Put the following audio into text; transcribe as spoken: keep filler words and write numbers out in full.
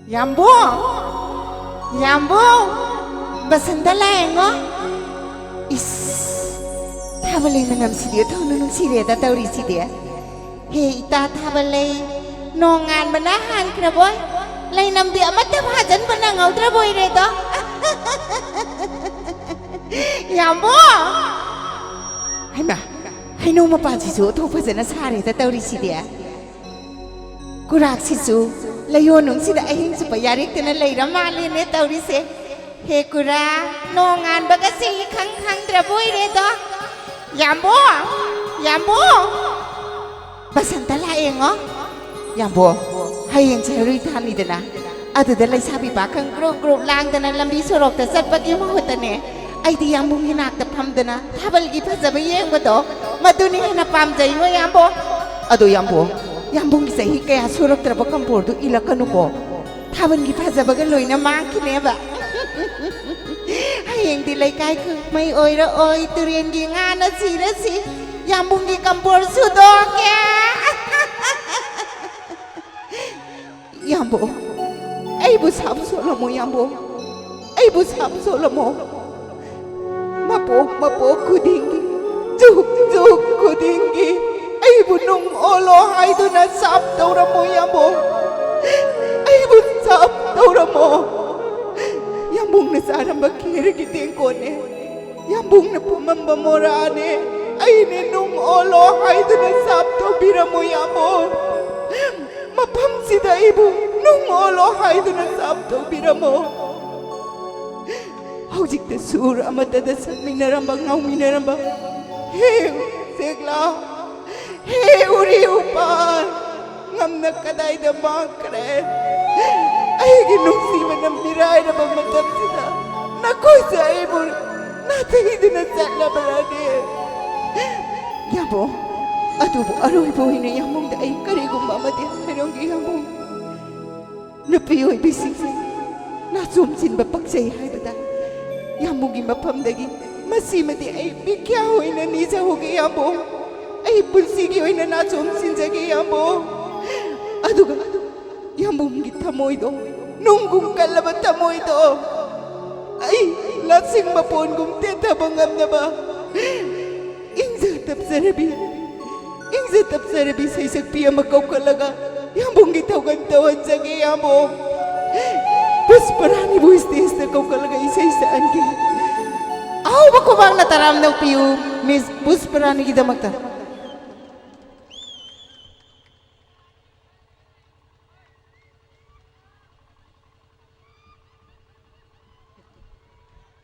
ꯌꯥꯝꯕꯨꯡ! ꯌꯥꯝꯕꯨꯡ! ꯕꯁꯟꯇ ꯂꯥꯛꯑꯦꯉꯣ꯫ ꯏꯁ! ꯊꯥꯕꯜ ꯂꯩ ꯃꯅꯝꯁꯤꯗꯤ ꯊꯧꯅ ꯅꯨꯡꯁꯤꯔꯦꯗ ꯇꯧꯔꯤꯁꯤꯗꯤ꯫ ꯍꯦ ꯏꯇꯥ ꯊꯥꯕꯜ ꯂꯩ, ꯅꯣꯡ ꯉꯥꯟꯕꯅ ꯍꯥꯟꯈ꯭ꯔꯕꯣꯏ? ꯂꯩꯅꯝꯗꯤ ꯑꯃꯠꯇ ꯐꯥꯖꯟꯕ ꯅꯪꯍꯧꯗ꯭ꯔꯕꯣꯏꯔꯦꯗꯣ꯫ ꯌꯥꯝꯕꯨꯡ! ꯍꯩꯃꯥ! ꯍꯩꯅꯧ ꯃꯄꯥꯟꯁꯤꯁꯨ ꯊꯧ ꯐꯖꯅ ꯁꯥꯔꯦꯗ ꯇꯧꯔꯤꯁꯤꯗꯤ꯫ ꯀꯨꯔꯥꯛꯁꯤꯁꯨ ꯂꯩꯌꯣꯟꯅꯨꯡꯁꯤꯗ ꯑꯍꯤꯡ ꯆꯨꯞꯄ ꯌꯥꯔꯦꯛꯇꯅ ꯂꯩꯔ ꯃꯥꯜꯂꯦꯅꯦ ꯇꯧꯔꯤꯁꯦ꯫ ꯍꯦ ꯀꯨꯔꯥ, ꯅꯣꯡ ꯉꯥꯟꯕꯒꯁꯦ ꯏꯈꯪ ꯈꯪꯗ꯭ꯔꯕꯣꯏꯔꯦꯗꯣ꯫ ꯌꯥꯝꯕꯨꯡ! ꯌꯥꯝꯕꯨꯡ! ꯕꯁꯟꯇ ꯂꯥꯛꯑꯦꯉꯣ꯫ ꯌꯥꯝꯕꯨꯡ, ꯍꯌꯦꯡꯁꯦ ꯍꯩꯔꯨꯏ ꯊꯥꯅꯤꯗꯅ, ꯑꯗꯨꯗ ꯂꯩꯁꯥꯕꯤ ꯄꯥꯈꯪ ꯒ꯭ꯔꯨꯞ ꯒ꯭ꯔꯨꯞ ꯂꯥꯡꯗꯅ ꯂꯝꯕꯤ ꯁꯣꯔꯣꯛꯇ ꯆꯠꯄꯒꯤ ꯃꯍꯨꯠꯇꯅꯦ, ꯑꯩꯗꯤ ꯌꯥꯝꯕꯨꯡꯒꯤ ꯅꯥꯛꯇ ꯐꯝꯗꯅ ꯊꯥꯕꯜꯒꯤ ꯐꯖꯕ ꯌꯦꯡꯕꯗꯣ, ꯃꯗꯨꯅ ꯍꯦꯟꯅ ꯄꯥꯝꯖꯩꯉꯣ ꯌꯥꯝꯕꯨꯡ꯫ ꯑꯗꯣ ꯌꯥꯝꯕꯨꯡ, ꯌꯥꯝꯕꯨꯡꯒꯤ ꯆꯍꯤ ꯀꯌꯥ ꯁꯨꯔꯛꯇ꯭ꯔꯕ ꯀꯝꯕꯣꯔꯗꯨ ꯏꯜꯂꯛꯀꯅꯨꯀꯣ꯫ ꯊꯥꯕꯜꯒꯤ ꯐꯖꯕꯒ ꯂꯣꯏꯅ ꯃꯥꯡꯈꯤꯅꯦꯕ꯫ ꯍꯌꯦꯡꯗꯤ ꯂꯩꯀꯥꯏ ꯀꯨꯝꯍꯩ ꯑꯣꯏꯔꯛꯑꯣꯏ, ꯇꯨꯔꯦꯟꯒꯤ ꯉꯥꯅ ꯁꯤꯔꯁꯤ, ꯌꯥꯝꯕꯨꯡꯒꯤ ꯀꯝꯕꯣꯔ ꯁꯨꯗꯣꯛꯀꯦ꯫ ꯌꯥꯝꯕꯨꯡ, ꯑꯩꯕꯨ ꯁꯥꯞ ꯁꯣꯛꯂꯝꯃꯣ ꯌꯥꯝꯕꯨꯡ, ꯑꯩꯕꯨ ꯁꯥꯞ ꯁꯣꯛꯂꯝꯃꯣ꯫ ꯃꯄꯣꯛ ꯃꯄꯣꯛ ꯈꯨꯗꯤꯡꯒꯤ, ꯖꯨꯛ ꯖꯨꯛ ꯈꯨꯗꯤꯡꯒꯤ ꯑꯩꯕꯨ ꯅꯨꯡ ꯑꯣꯜꯂꯣ ꯍꯥꯏꯗꯨꯅ ꯁꯥꯞ ꯇꯧꯔꯝꯃꯣ ꯌꯥꯝꯕꯨꯡ꯫ ꯑꯩꯕꯨ ꯁꯥꯞ ꯇꯧꯔꯝꯃꯣ꯫ ꯌꯥꯝꯕꯨꯡꯅ ꯆꯥꯔꯝꯕ ꯈꯦꯔꯒꯤ ꯇꯦꯡꯀꯣꯠꯅꯦ, ꯌꯥꯝꯕꯨꯡꯅ ꯐꯝꯃꯝꯕ ꯃꯣꯔꯥꯅꯦ, ꯑꯩꯅꯦ ꯅꯨꯡ ꯑꯣꯜꯂꯣ ꯍꯥꯏꯗꯨꯅ ꯁꯥꯞ ꯇꯧꯕꯤꯔꯝꯃꯣ ꯌꯥꯝꯕꯨꯡ꯫ ꯃꯐꯝꯁꯤꯗ ꯑꯩꯕꯨ ꯅꯨꯡ ꯑꯣꯜꯂꯣ ꯍꯥꯏꯗꯨꯅ ꯁꯥꯞ ꯇꯧꯕꯤꯔꯝꯃꯣ꯫ ꯍꯧꯖꯤꯛꯇ ꯁꯨꯔ ꯑꯃꯠꯇꯗ ꯁꯛꯃꯤꯟꯅꯔꯝꯕ, ꯉꯥꯎꯃꯤꯟꯅꯔꯝꯕ, ꯍꯦ ꯎꯆꯦꯛꯂꯥ, ꯍꯦ ꯎꯔꯤ ꯎꯄꯥꯜ, ꯉꯝꯅ ꯀꯗꯥꯏꯗ ꯃꯥꯡꯈ꯭ꯔꯦ? ꯑꯩꯒꯤ ꯅꯨꯡꯁꯤꯕꯅ ꯃꯤꯔꯥꯏꯔꯕ ꯃꯇꯝꯁꯤꯗ ꯅꯈꯣꯏꯁꯨ ꯑꯩꯕꯨ ꯅꯥꯊꯩꯗꯨꯅ ꯆꯠꯂꯕ꯭ꯔꯅꯦ? ꯌꯥꯝꯕꯨꯡ, ꯑꯗꯨꯕꯨ ꯑꯔꯣꯏꯕ ꯑꯣꯏꯅ ꯌꯥꯝꯕꯨꯡꯗ ꯑꯩ ꯀꯔꯤꯒꯨꯝꯕ ꯑꯃꯗꯤ ꯍꯥꯏꯔꯝꯒꯦ ꯌꯥꯝꯕꯨꯡ꯫ ꯅꯨꯄꯤ ꯑꯣꯏꯕꯤꯁꯤꯡꯁꯦ ꯅꯥꯆꯣꯝ ꯆꯤꯟꯕ ꯄꯛꯆꯩ ꯍꯥꯏꯕꯗ ꯌꯥꯝꯕꯨꯡꯒꯤ ꯃꯐꯝꯗꯒꯤ ꯃꯁꯤꯃꯗꯤ ꯑꯩ ꯃꯤꯈ꯭ꯌꯥ ꯑꯣꯏꯅ ꯅꯤꯖꯍꯧꯒꯦ ꯌꯥꯝꯕꯨꯡ꯫ ꯑꯩ ꯄꯨꯟꯁꯤꯒꯤ ꯑꯣꯏꯅ ꯅꯥꯆꯣꯝ ꯆꯤꯟꯖꯒꯦ ꯌꯥꯝꯕꯨꯡ꯫ ꯑꯗꯨꯒ ꯌꯥꯝꯕꯨꯡꯒꯤ ꯊꯃꯣꯏꯗꯣ ꯅꯨꯡꯒꯨꯝ ꯀꯜꯂꯕ ꯊꯃꯣꯏꯗꯣ ꯑꯩ ꯂꯥꯛꯁꯤꯡ ꯃꯄꯣꯟꯒꯨꯝ ꯇꯦꯊꯕ ꯉꯝꯅꯕ ꯏꯪꯖ ꯇꯞꯆꯔꯕꯤ, ꯏꯪꯖ ꯇꯞꯆꯔꯕꯤ ꯁꯩꯁꯛꯄꯤ ꯑꯃ ꯀꯧꯈꯠꯂꯒ ꯌꯥꯝꯕꯨꯡꯒꯤ ꯊꯧꯒꯜ ꯇꯧꯍꯟꯖꯒꯦ꯫ ꯌꯥꯝꯕꯨꯡ, ꯄꯨꯁꯄꯔꯥꯅꯤꯕꯨ stageꯇ ꯀꯧꯈꯠꯂꯒ ꯏꯁꯩ ꯁꯛꯍꯟꯒꯦ꯫ ꯑꯍꯧꯕ ꯈꯨꯕꯥꯛꯅ ꯇꯔꯥꯝꯅ ꯑꯣꯛꯄꯤꯌꯨ, Miss ꯄꯨꯁꯄꯔꯥꯅꯤꯒꯤꯗꯃꯛꯇ꯫